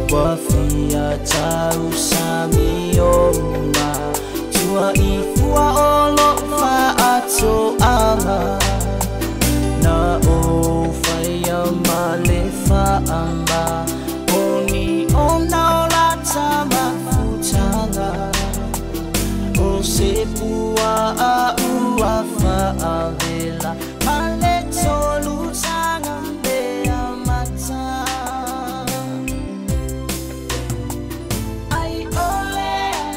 Wafia tau sami o ma tua ifua o lo fa anga na o whaia ma le whaama o ni o nao la tamafutanga o se pua a ua whaavela ma le tolu tanga mea mata ai ole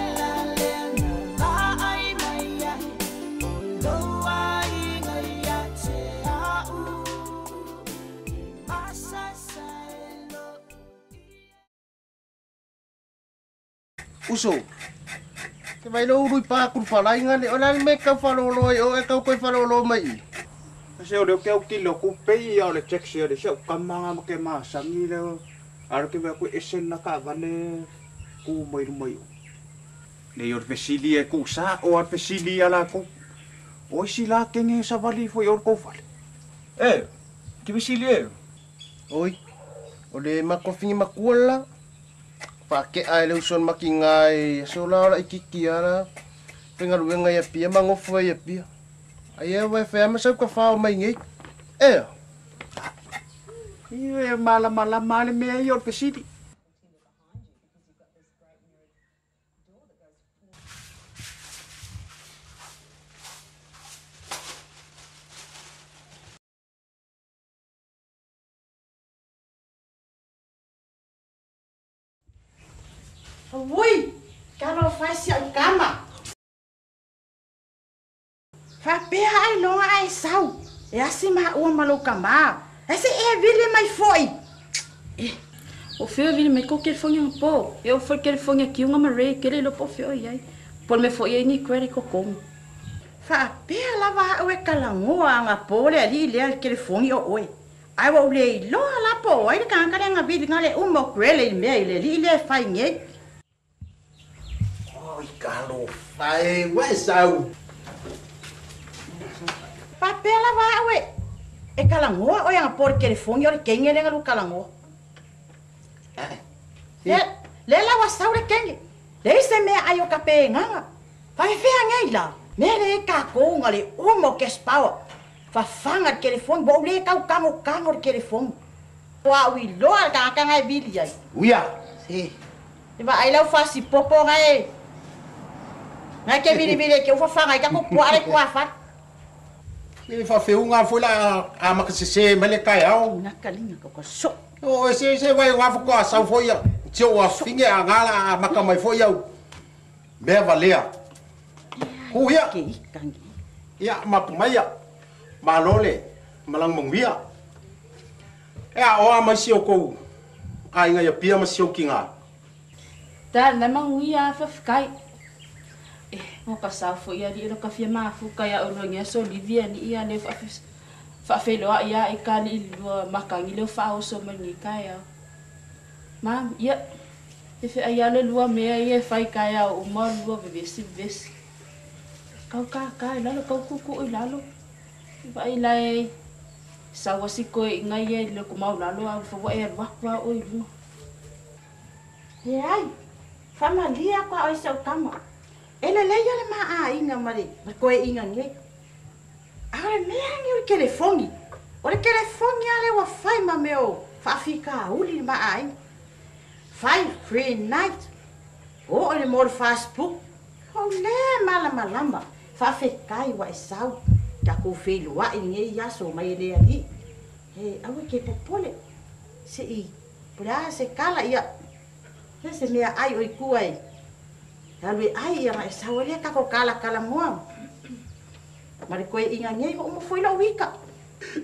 ala le na la ai mai ai o loa inga ia te au e masasa e lo. Uso, te vai lo uru i pākuru whalainga le o la me kau whalolo ai o e kau koe whalolo mai i. Se o leo ke au tilo ku pei o le taxi o le se o kamanga ma ke masangi le ara ke vea ku esen na ka vale ku mai rumai o. Nei o le fesili e ku sa o a fesili ala ku. O isi la kenge sa vali foi o ko fale. E, ke fesili e. Oi, o le makofingi makuala. Whake ai le uson maki ngai, so la ola ikiki ala. Penga luenga ia pia, mangofua ia pia. Ai e wai whea masau ka whao mai ngei. E. Ia e mala mala male mea i o le fesili. Ui, kalo fai si au kama. Fa pea ai longa ai sau. E asi ma ua malo kama. E se e vile mai foi. O feo vile mai ko ke fongi ang po. E o foi ke fongi ki unga mare ke le lo po feo iai. Pol me foi ai ni kwere ko kong. Fa pea lava au e kalangoa anga po le ali le ke le fongi o oi. Ai wa ule loa la po ai ka ka nga vile nga le umo kwele me le li le fai nge. Oi kalo fai wa sau. Fa pea lava au e kalangoa o anga po le telefoni o le kenge le nga lu kalangoa. Le le la wa sau le kenge. Le se me ai o ka pe nganga. Fa fea ngai la. Me le ka ko nga le umo ke spawa. Fa fanga le telefoni bo le ka kango kango le telefoni. Wa wi loa ka ka ngai bili ai. Uia. Si. E va ai lau fa si popo ngai. Ngai ke bili bili ke u fa fanga ka ko po ale ko fa. Le fa feunga foi la a makasese mele kai au. Na kalinga ko ko so. O se se vai nga fo ko sau foi ia. Tio a finge a ngala a maka mai foi au. Mea valea. Ku ia. Ke ikangi. Ia mapumaia. Malole malang monguia. E a o a mai si o kou. Ai ngai pia ma si o kinga. Ta na manguia fa fkai. E mo ka sa fo ia li lo ka fia ma fu ka ia o lo ngia so Olivia ni ia le fa fa fe lo ia e ka li lo makangi lo fa o so mangi ka ia. Ma ia e fe ia le lua me ia fai ka ia o ma lua vevesi vevesi. Kau ka ka la lo kau ku ku i lalo. Vai lai sa wasi ko ngai ia le ko mau lalo a fa wa e wa wa o i lu. E ai. Fa malia kwa oi sau kama. Ele le ia le ma a inga mari, ma koe inga nge. A le mea nge o le telefoni. O le telefoni ale wa fai ma meo. Fa fika uli ma a inga. Fai free night. O le mo Facebook. O le mala malama. Fa fe kai wa e sau. Ka ko fe lua i nge ia so mai le ali. E awe ke popole. Se i. Pura se kala ia. Se se mea ai o i kua e. Alwe ai ia e sau le ka ko kala kala moa. Mari koe inga ngei o mo foi lo wika.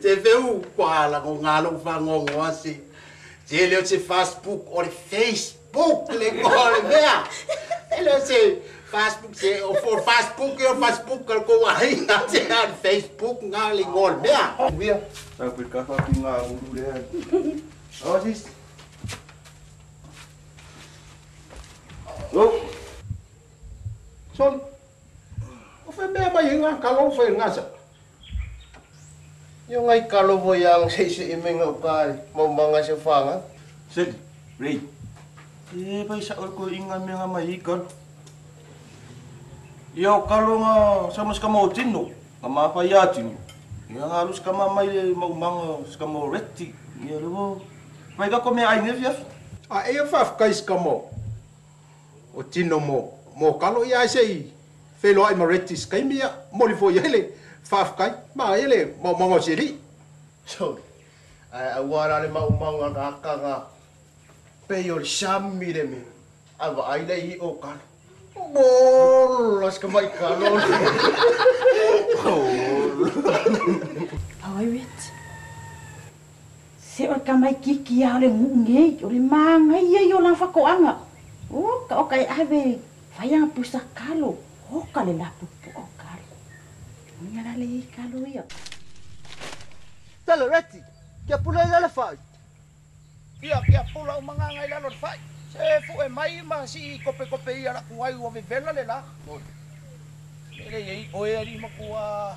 Te feu kwa la ko ngalo fa ngongo se. Te le se Facebook o le Facebook le ko le mea. Te le se Facebook se o for Facebook o Facebook ko ai na te a Facebook nga le ngol mea. Uia. Sa ku ka fa ki nga uru le. O sis. Oh. Sol. O fe mea mai nga kalo fe nga sa. Yo ngai kalo vo yang se se i menga ukai mau manga se fanga. Seli, Ray. E pai sa o ko inga me nga mai kalo. Ia o kalo nga sama ska mo tino, nga ma fa ia tino. Ia nga lu ska ma mai le maumanga ska mo reti. Ia lo. Vai ka ko me ai ne fia. A e fa kai ska mo. O tino mo mo kalo ia sei. Felo ai ma reti ska mia mo li fo ia le fa kai ma ele mo mo seri. So ai a wara le maumanga nga ka nga. Pe yo sami le mi. A va ai le i o kalo. Bol, las ka mai kalo. Ai wet. Se o ka mai kiki a le ngunge, o le manga ia i o la whakoanga. O ka o kai ave, whai ang pusa kalo. O ka le lapu po o kalo. Nga la le i kalo ia. Tala reti, kia pula i lala whai. Ia kia pula o manganga i lalo whai. Se fu e mai ma si kope kope ia la kuai ua vevela le la. Ele ei oe ari makua.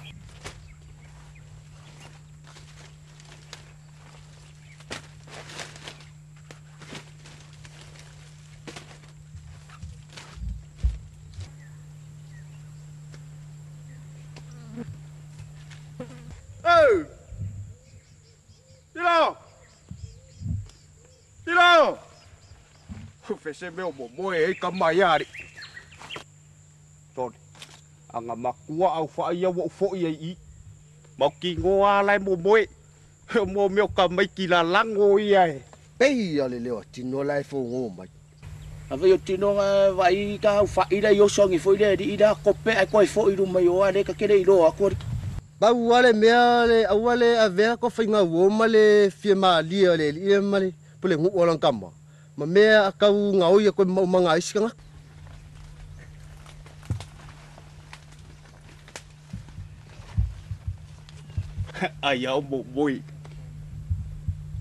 Oh! Tilo! Tilo! Fese meo mo moe e ka mai ari. Tony, anga makua au wha ia wa ufo ia i. Mau ki ngoa lai mo moe. Mo meo ka mai ki la lango ia e. Pei ia le leo tino lai fo ngō mai. A vai o tino nga vai ka au wha ila i oso angi fo ile i ila kope ai koe fo i ruma i oa le ka kele i loa koe. Pau ale mea le aua le avea ko whainga uoma le fia maalia le li ma le pule ngu o kama. Ma mea a kau ngā oia koe maumanga isikanga. Ai au mo moi.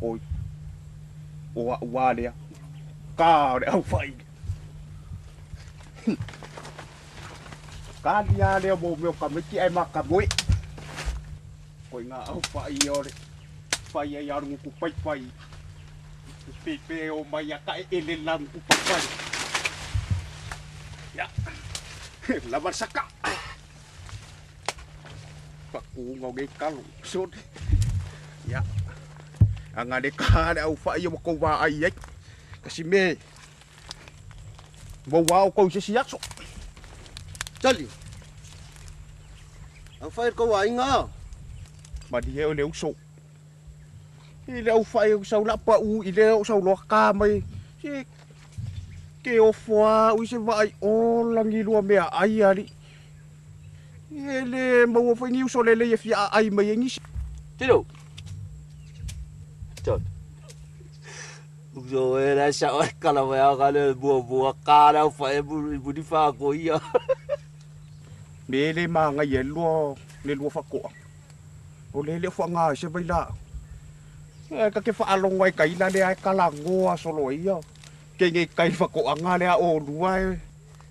Oi. O a ua lea. Ka o le au whai. Ka lia lea mo meo ka miki ai maka moe. Koe ngā au whai o le. Whai ai aru ku pai pai. Pepe o mai a ka e ele lang ku pai pai. Ya. Lama saka. Paku ngau ngai kalo. So. Ya. Anga le ka le au whai o ko wa ai ai. Kasi me. Mo wa o ko se siakso. Tali. Au whai ko wa inga. Ma di o le uso. I le au whai o sau lapa u i le o sau loa ka mai. Se ke o fua ui se vai o langi lua mea ai ari. E le maua whai ni uso le le e fia ai mai e ngisi. Tino. Tino. Uso e la sa o kala mai a kale bua bua ka la whai e buri wha ko ia. Me le manga i e lua le lua whakoa. O le le wha ngā se vai la. E ka ke whaalongo ai kaila le ai kalangoa solo ia. Ke nge kai whakoanga lea o lua e.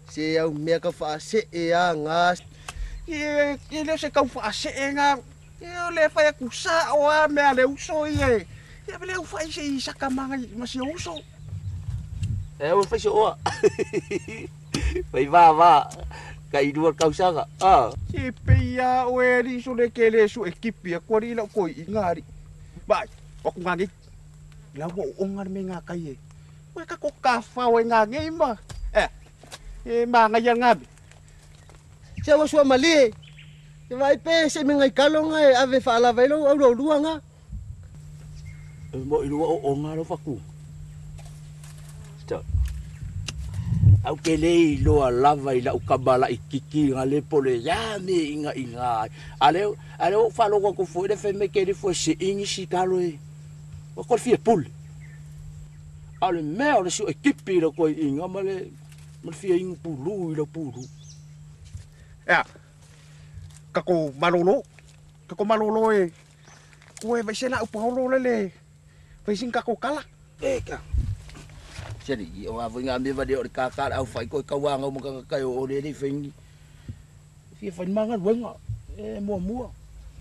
Se au mea ka whaase e a ngā. E leo se kau whaase e ngā. E o le whai aku sa o a mea le uso i e. E le au whai se i saka manga i ma si uso. E o whai se oa. Whai vā vā. Ka i rua kausanga. Ah. Se peia o e ri so le ke le su e kipi a kua ri lau koi i ngā ri. Bai, o ku ngā ngi. Lau o onga me ngā kai e. Oe ka ko ka whao e ngā ngei ma. E mā ngai a ngā mi. Se awa sua mali e. Te vai pe se me ngai kalonga e ave whaalava i lau au lau lua ngā. E mo i rua o onga lau whaku. Stop. Au ke le i loa lava i lau kamala i kiki ngā le pole ya me inga inga. Ale o whalonga ko fo le whai me ke le fo se ingi si kalo e. O ko fie pule. Ale mea o le si o e kipi la koe inga ma le fie ingu pulu i la pulu. Ea, kako malolo. Kako malolo e. Koe vai se la upaolo le le. Vai sin kako kala. E ka. Seri, o a winga me vale o le kākā au whai koe kauanga o makanga kai o le le whaingi. Fia whai manga wenga. E mua mua.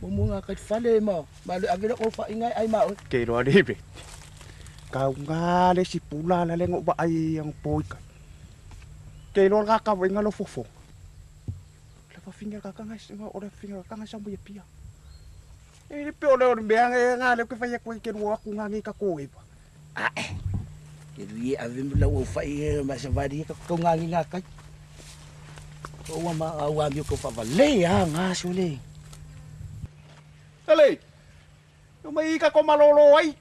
Mua mua ngā kai whale ma. Ma le awela o whai ngai ai ma oe. Ke roa lebe. Kau ngā le si pula la le ngo ba ai ang poi ka. Ke lo ka ka wenga lo fofo. La fa finga ka ka ngai ngo ore finga ka ngai sambu ye pia. E le pe ole ole mea nga le ke fa ye ko ke lo ku nga ngi ka ko e pa. Ah. Ke ri ave mi lau fa i ma sa va ri ka ko nga ngi nga kai. O wa ma wa mi ko fa va le a nga so le. Ele. O mai ka ko malolo ai.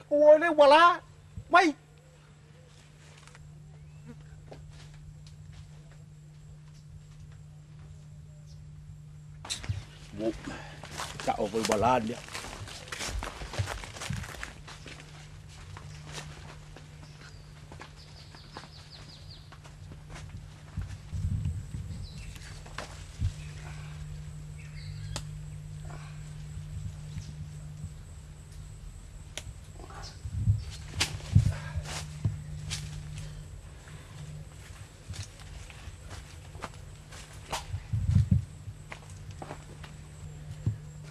Ko le wala. Mai. Wo. Ka o voi wala ni.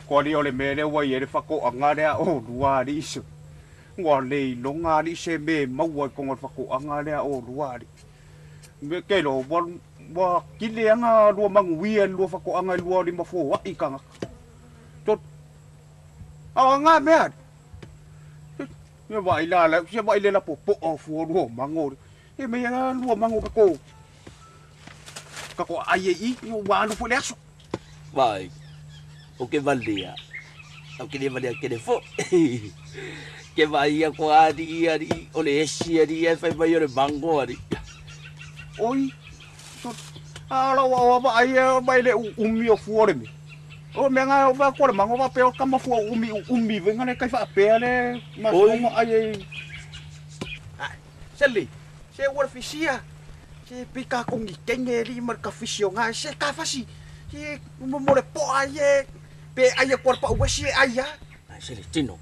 Ko li ole mele wa ye le fako anga le o lua li iso. Wa le longa li se me maua ko ngol fako anga le o lua li. Me ke lo wa wa kile anga lua mangu ia lua fako anga lua li mafo wa i kanga. To a nga me a. Me wa ila la se wa ile la popo o fu lua mango. E me ia lua mango ka ko. Ka ko ai i wa lu fu le aso. Vai. O ke valia. O ke le valia ke le fo. Ke vai ia ko ari ia ri o le esi ari ia fai mai o le mango ari. Oi. So a la wa wa ai mai le umi o fu ore me. O me nga o va ko le mango va pe o kama fu umi umi venga le kai fa pe le ma so ai ai. Seli. Se wa fisia. Se pika kongi kenge li mar ka fisio nga se ka fasi. Se mo mo le po ai e. Pe ai e korpa ua si ai a. Ai se le tino.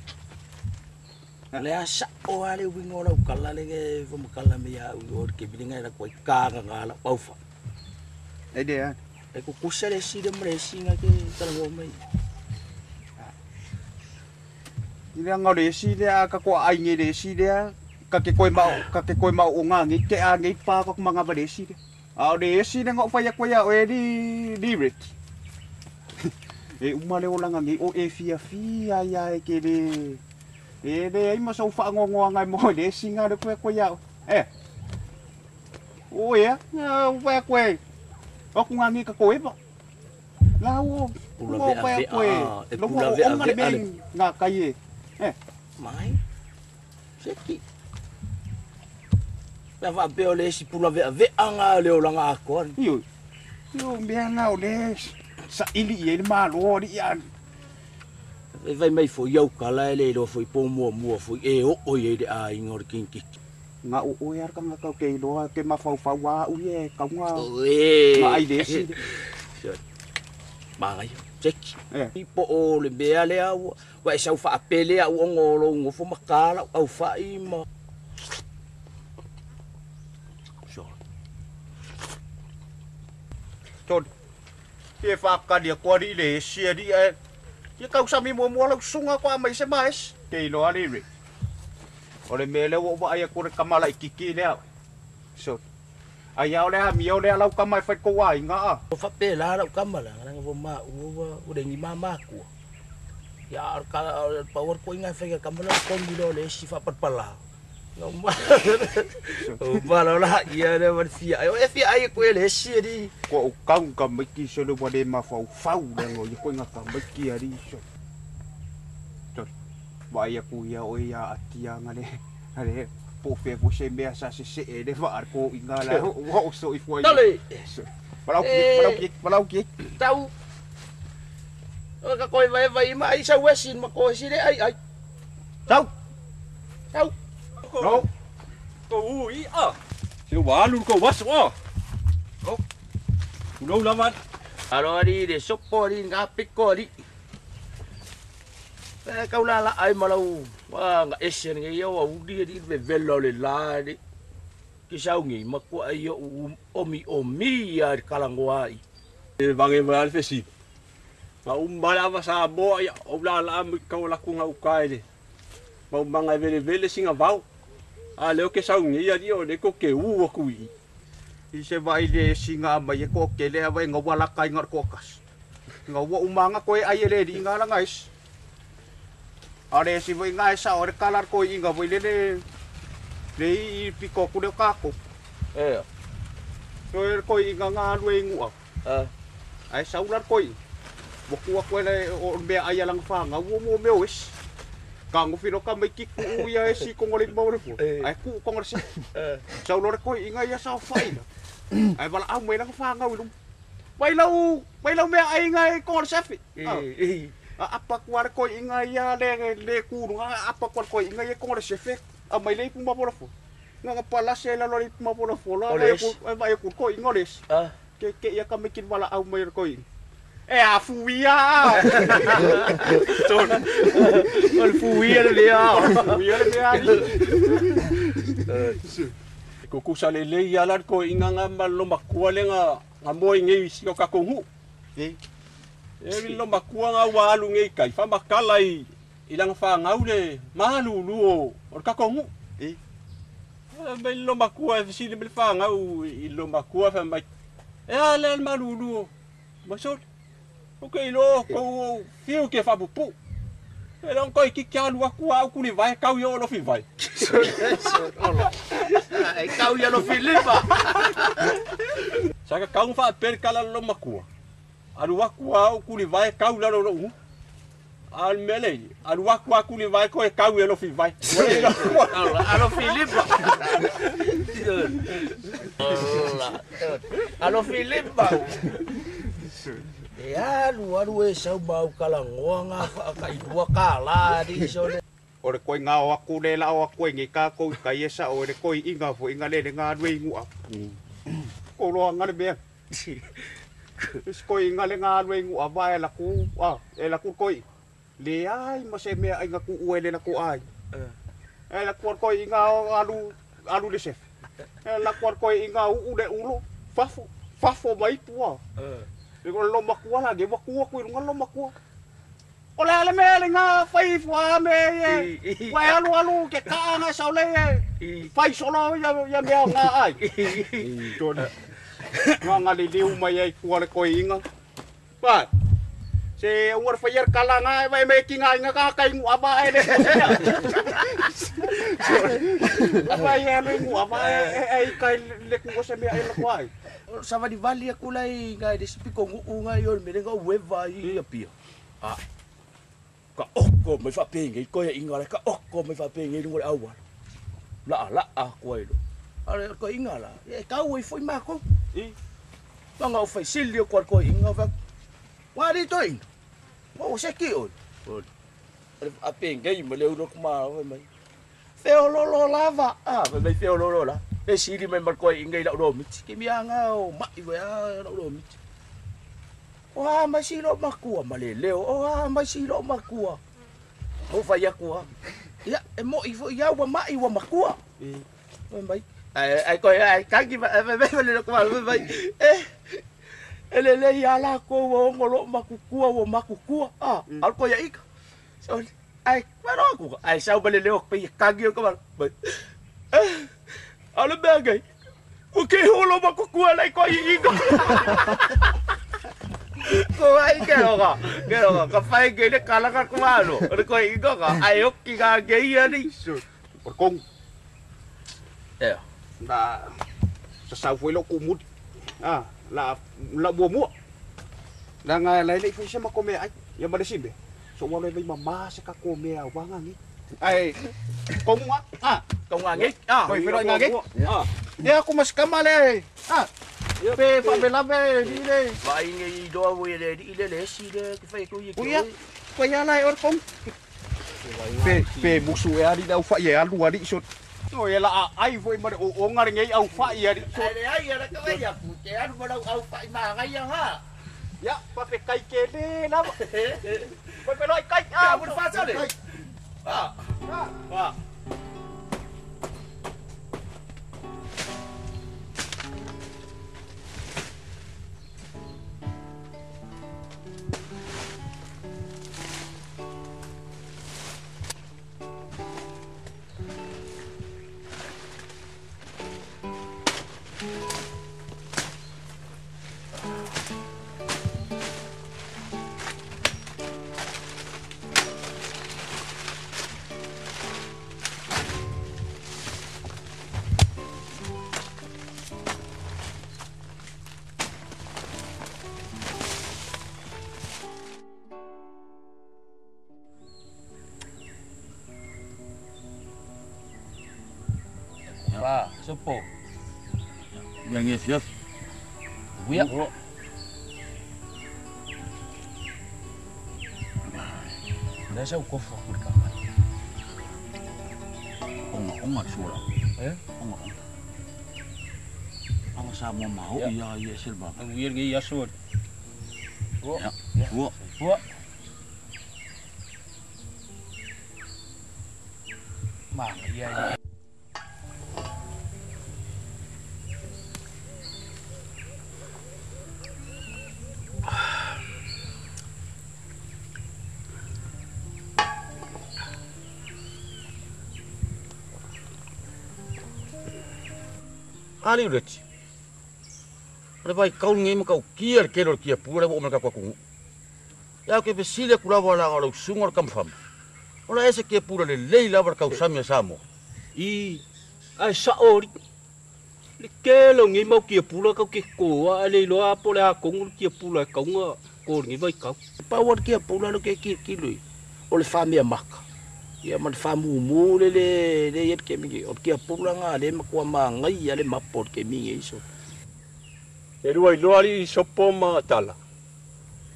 Le asa o ale wingo lau kala le ke fo makala me ia u o ke bilinga la koi ka nga la paufa. E de a. E ku kusa le si de mre si nga ke tala ngo mai. Ile nga le si le a ka ko ai nge le si le a ka ke koi mau ka ke koi mau o nga nge ke a nge pa ko manga ba le si le. A o le si le ngo fa ya ko ya o e li li rit. E uma le olanga nge o e fia fia ia e ke le. E le ai ma sau fa ngo ngai mo le si nga le ko ya. E. O ia, o fa ko e. O ku nga nge ka ko e pa. La o pula ve ko e. E pula ve a ve nga kai e. E. Mai. Seki. Pe va pe o le si pula ve ve anga le olanga a ko. Io. Io me nga o le sa ili i le malo ri ia. E vai mai fo iau kala e le lo fo i pō mua mua fo e o o i le a inga o le kinki. Nga o o e arka nga kau ke iloa ke mawhau a ui e kau nga Oe. Nga ai le esi. Mangai, seki. I po o le mea lea ua wa e sau whaapele au o ngolo ngofo makala au whai ma. Tol. Te whakari a koari le esi ari e. Ia kau sami mua mua lau sunga koa mai se maes. Te iloa le re. O le mea lea ua ua ai a kore kamala i kiki lea. So. Ai au lea mi au lea lau kama e whai koa ai ngā a. O whape la lau kamala ngā fo ma ua ua rengi mā mākua. Ia ar ka pawar ko inga whai ka kamala kongi lo le esi whapatpala. O malo la ia le war fia. E fia ai ko le esi ari. Ko o kau ka maiki so le wale ma fau fau le ngo i ko nga ka maiki ari so. Tor. Vai aku ia o ia atia ngale. Ale po fe po se mea sa se se e le va ar ko inga la o so i foi. Dale. Palau ki palau ki palau ki. Tau. O ka koi vai vai mai sa wesin ma ko si le ai ai. Tau. Tau. No. Ko ui a. Se wa lu ko was wa. No. Ulo la Alo ari le sopo ari ngā piko ari. Pē kau la la ai malau. Wa ngā ese nge ia wa uri ari ve velo le la ari. Ki sau ngi makua ai o omi omi ia kalangoa ai. E vange va al fesi. Ma umbala va sa bo ia o la la mi kau la kunga ukaele. Ma umbanga vele vele singa vau. A le o ke sau ngi ia o le ko ke u aku i. I se vai le singa mai e ko ke le vai ngawa la kai ngar ko kas. Ngawa umanga ko e ai le di ngala ngais. Ale si vai ngai sa ore kalar ko inga vai le le le i piko ku le kako. E. To e ko inga nga lu e ngua. Ai saular ko i. Mo ku le o me ai lang fa nga wo mo me wis. Ka ngo filo ka mai ki ku ia e si ko ngole mo le fu. Ai ku ko ngole se. Saulor ko inga ia sa fa ina. Ai bala au mai lang fa nga wilu. Mai lau me ai nga ko ngole se fi. Apa ku ar ko inga ia le le ku nga apa ku ar ko inga ia ko ngole se fi. A mai le pu ma bola fu. Nga pala se la lo le pu ma bola fu la. Ai vai ku ko inga les. Ke ia ka mai kin bala au mai ko inga. E a fuia. O fuia le a. Fuia le a. Ko ku sa le le ia la ko inga nga malo makua le nga nga moi ngi si ka ko hu. E lo makua nga wa alu ngi kai fa makala i ilanga fa ngau le malu lu o ka ko hu. E me lo makua e si le fa ngau i lo makua fa mai. E a le malu lu. Ma so o ke lo ko fiu ke fa pupu. E long koi ki kia lua kua au kuli vai kau yo lo fi vai. E kau ia lo Filipa. Saka kau fa per kala lo makua. Alu akua au kuli vai kau la lo u. Al mele alu akua kuli vai ko e kau ia lo fi vai. Alo Filipa. Alo Filipa. E alu alu e sau mau kala ngoa ngā whaaka i rua kā la di so le. O le koi ngā o aku le la o aku e ngi kā kou kai e sa o le koi inga fo inga le le ngā rui ngua. Ko roa ngā le mea. Is koi inga le ngā rui ngua va e la ku, e la ku koi. Le ai ma se mea inga ku ue le la ku ai. E la ku koi inga o alu, alu le sef. E la ku koi inga u le ulo, fafo, fafo mai pua. Le lo makua la ge makua ku nga lo makua. O le le me le nga fai fua me e. Wa alu alu ke ka nga sa le e. Fai solo ya ya me nga ai. Nga nga le liu mai ai ku le koi inga. Pa. Se ua fai er kala nga vai me ki nga inga ka kai ngu aba e le. Vai e le ngu aba e e kai le ku se me ai la ku ai. Sa vali vali aku lai ngai de sipiko ngu ngai o me nga ueva i apia. Ah. Ka oko mai fa penge ko ia inga le ka oko mai fa penge lungo le awa. La la a ko ai lo. Ale ko inga la. E ka ui foi ma ko. I. Nga o fai sili ko ko inga fa. Wa ri to inga. O se ki o. A penge i me le ulo ma mai. Feololo lava. Ah, mai feololo la. E sili mai mar koi inga i lau romiti. Ke mea ngā o mai wea lau romiti. O a mai si lo makua ma le leo. O a mai si lo makua. O whai akua. Ia, e mo i fo ia ua mai ua makua. Mai mai. Ai koe ai kangi ma mai mai le ko mai mai. E e le le ia la ko ua ongo lo makukua ua makukua. Ah, al ko ia ika. So ai maro ku. Ai sau ma le leo pe kangi o ko mai. Ale mea ngai, o ke holo makukua lai koe i inga. Ko ai ke roga, ka whai ngai le kalanga kumano, o le koe inga ka, ai oki ngā ngei ani. O kong. Ea. Na, sa sau foi lo kumut. Ah, la la mua mua. Na ngai lai lai foi se makome ai, ia ma le simbe. So wa le vai mama se ka kome au wanga ngi. Ai, kong nga. Ah, kong nga ngi. Ah, koi fero nga ngi. Ah. Ia ku mas kamale. Ah. Pe fa be la be di le. Vai ngi do wo le di le le si le ke fai ko i ko. Ia, ko ia lai or kong. Pe pe musu e ari dau fa ye alu ari so. No ia la ai foi ma o o ngare ngi au fa ia ari so. Ai ai ra ka ia ku te aru ma au fa ma ngai ia ha. Ya, pa pe kai ke le la. Pa pe loi kai. Ah, bu fa sa le. Ah. Ah. Fa, sopo. Yang fiaf. Buya. Nasa ukofu kulka. Onga onga sura. Eh? Onga onga. Anga sa mo mau iya iya silba. Ang wir ngi yasur. Ya. Wo. Wo. Ma iya iya. Ali reti. Ore vai kau ngi ma kau kia ke lo kia pura o ma ka ku. Ya ke vesile ku lava la lo sungo kam fam. Ora ese kia pura le lei lava kau sami samo. I ai sa ori. Le ke lo ngi mau kia pura kau ke ko a le lo a po le a kongu kia pura kau nga ko ngi vai kau. Pa war kia pura lo ke ki ki lui. O le famia maka. Ia ma le faamumu le le le ia ke mingi o kia pulanga le makua magai ia le mapo ke mingi iso. E lua iloa ali sopo ma tala.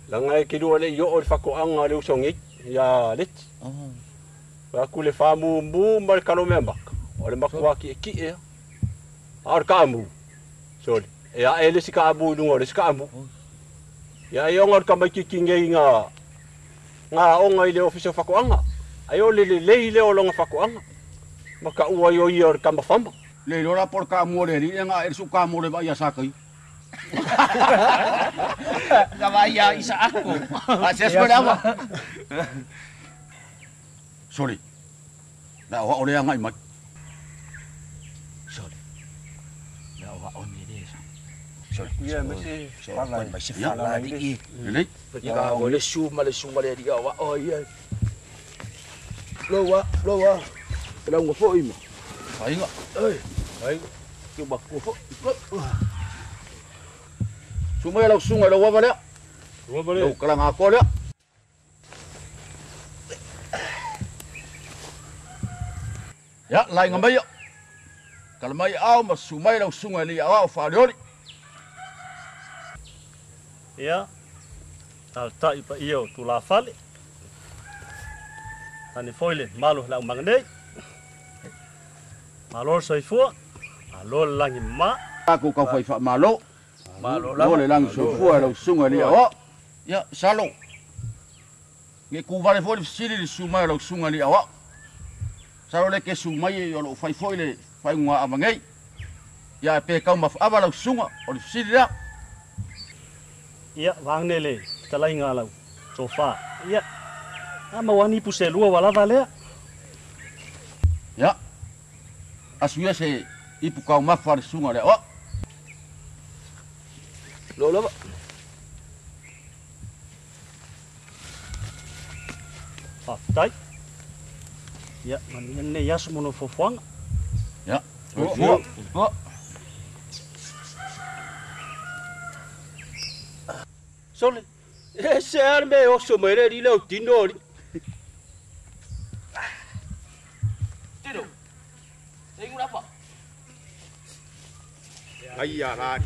Langa e ke lua le io o le fakoaga le usogei ia leti. Aku le faamumu ma le kalomea maka. O le makuā ki'eki'e a. A o le kaamu. Sole. E a'e le isi kaamu i luga o le isi kaamu. Ia e oga o le kamaikiki nei ga aoga i le ofisa o fakoaga. Ai o le lelei le o longa fakoaga. Ma ka ua i o ia o le kamafama. Le iloa la po le kaamu o le alii ga e le su'u kaamu o le vaai ia sa kai. Ka vaai ia isa ako. A se aso le ava. Sole. La o o le agai mai. Sole. La o o ni le sa. Sole. Ia me se fala mai se fala alii. Lelei. Ia o le su ma le su ma le alii o o ia. Loa, loa. La unga foi ma. Ainga. Ei. Ai. Ke ba ko fo. Sumai lau sunga lau ava lea. Ua lea. Lau kalanga ko lea. Ya, lai ngamai ya. Kalamai au ma sumai lau sunga li au fa leoli. Ia, talata'i paia o tulafale. Tane foi le malo lau manganei. Malo soifua, malo le lagi ma. Aku kau fai fa malo. Malo Lo le lagi soifua lau sunga li au. Ya, salo. Nge ku vale foi le sili le sumai lau sunga li au. Salo le ke sumai o lo fai foi le fai ngua avangei. Ya pe kau ma ava lau sunga o le sili la. Ia, vagne le talaiga lau sofa. Ia, a mauani puse lua walava lea. Ya. Asuia se ipu kau mafa le sunga le o. Lo lava. Faafetai. Ia, manuia lenei aso mo nofofoaga. Ya. Ua. Ua. Sole. E se a le mea oso mai le alii le autino alii. Tino. Tengo lava. Ai ala.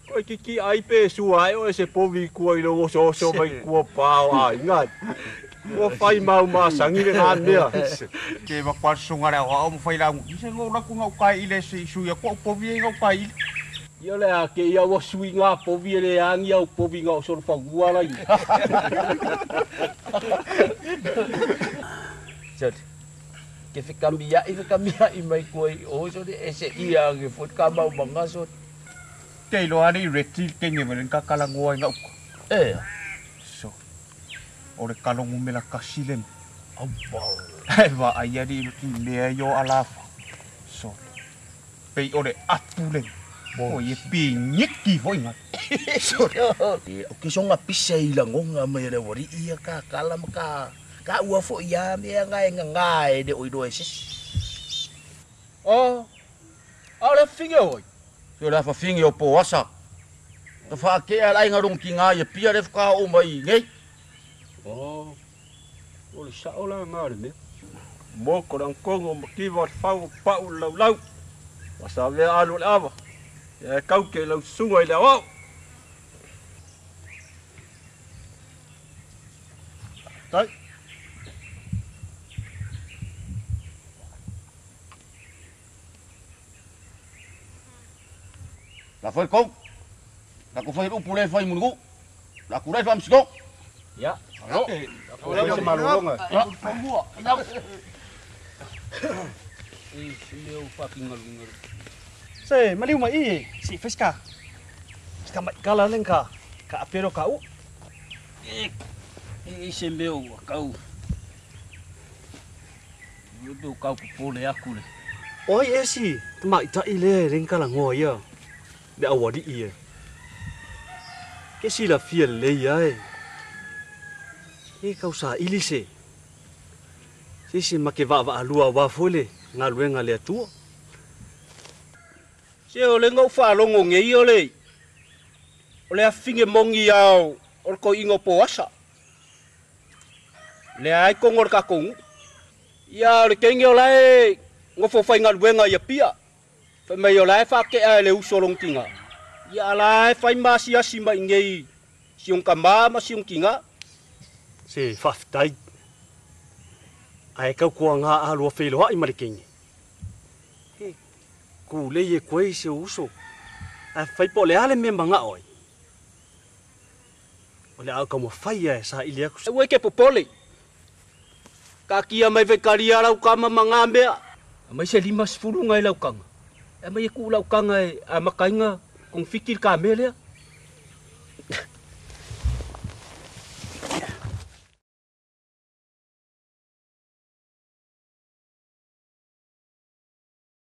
Koe kiki ai pe sua ai o e se povi kua i lo oso oso mai kua pao ai ngai. Ua fai mau masangi le ngā mea. Ke ma kwa sunga le o mo fai la se ngo la ku ngau kai ile se su ya ko povi e ngau kai ile. Ia le a ke ia ua sui ngā povi e le angi au povi ngā o soro whangua lai. Sole. Ke whakamia i mai koe i o sole e se ia ange fo ka mau manga sole. Te iloa ni reti te nge mele ka kalangoa i ngau. E. So. O le kalongu mela kasi le. Ai va ai ali i mea i o alafa. So. Pei o le apu le. O ye pingiki foi nga. O ke songa pisa i langonga mai le wari ia ka kala ma ka ka ua fo ia mea nga e nga e le oi doe sis. Oh. A le finge oi. Se le afafiga o po asa. Ka faakea le aiga logotigā ia pia le fakaoo mai nei. Oh. O le sao la ngā le mea. Mo ko le ankongo ma kiva o le fau o pau le laulau. Ma sa vea alu o le ava. Ia e kau ke lau susuga i le aoao. Tai. La foi kou. La ku fai upu le fai munuku. La ku rai faamasino. Ia. Alo. O le se malologa. E se mea o faakigalugalu. Se, maliu mai i, si fiska. Ska mai kala len ka, ka apero ka u. E e se mea ua kau. Ua pe o kau popole aku le. Oi e si, ta mai tai le len kala ngoa ia. Le awari i e. Ke si la fia le ia e. E kau sa ili se. Se se ma ke va va alua wa fole, ngā luenga le atua. Se o le ngau whaalongo ngei o le. O le afinge mongi ao o le ko ingo po asa. Le ai kongo le kakongu. Ia o le kenge o lae ngofo whai ngaluenga ia pia. Whai mai o lae whakea e le uso longinga. Ia lae whai masi asi mai ngei siong kama ma siong kinga. Se whawhitai. Ai kau kua ngā alua whailoa i mare kenge. He, ku le e koe se uso. A whai po le ale me manga oi. O le au ka mo whai e sa ili aku. E ue ke popole. Ka kia mai whekaria lau kama manga mea. A mai se 50 ngai lau kanga. E mai e ku lau kanga e a makainga kong fikir ka mea lea.